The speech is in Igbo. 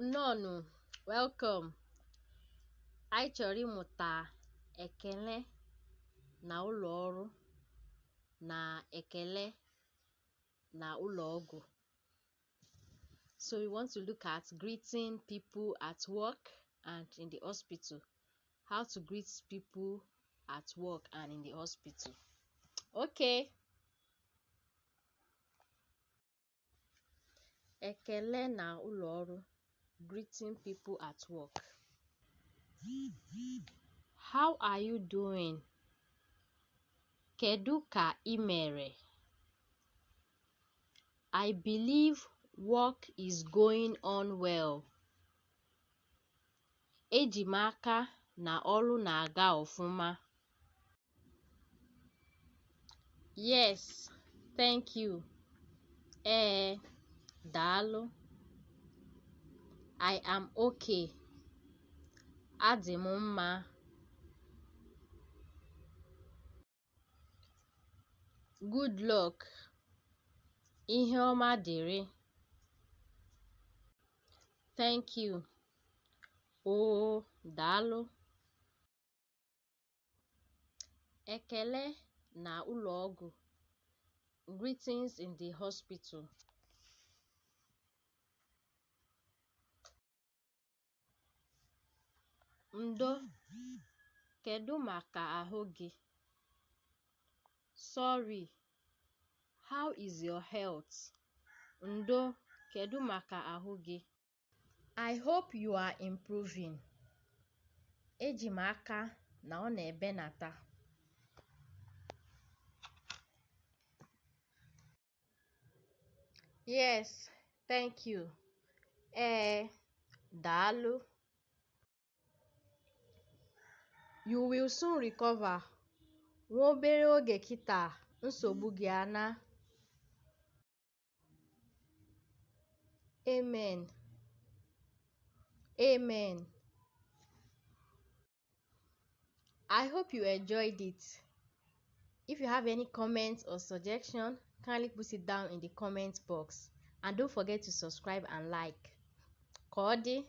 Nnọọnụ, welcome. Anyị chọrọ ịmụta ekele na ụlọ ọrụ na ekele na ụlọ ọgwụ. So we want to look at greeting people at work and in the hospital. How to greet people at work and in the hospital. Okay. Ekele na ụlọ ọrụ, greeting people at work. How are you doing? Kedu ka ị mere? I believe work is going on well. Eji m aka na ọrụ na-aga ọfụma. Yes, thank you. Ee, daalụ. I am okay. Adị m mma. Good luck. Ihe ọma dịrị. Thank you. Oo, daalụ. Ekele na ụlọ ọgwụ. Greetings in the hospital. Ndo, kedu maka ahụ gị? Sorry, how is your health? Ndo, kedu maka ahụ gị? I hope you are improving. Eji m aka na ọ na-ebenata. Yes, thank you. Ee, daalụ. You will soon recover. Nwa obere oge kịta nsogbu gị ana. Amen. Amen. I hope you enjoyed it. If you have any comments or suggestion, kindly put it down in the comment box. And don't forget to subscribe and like. Ka ọ dị.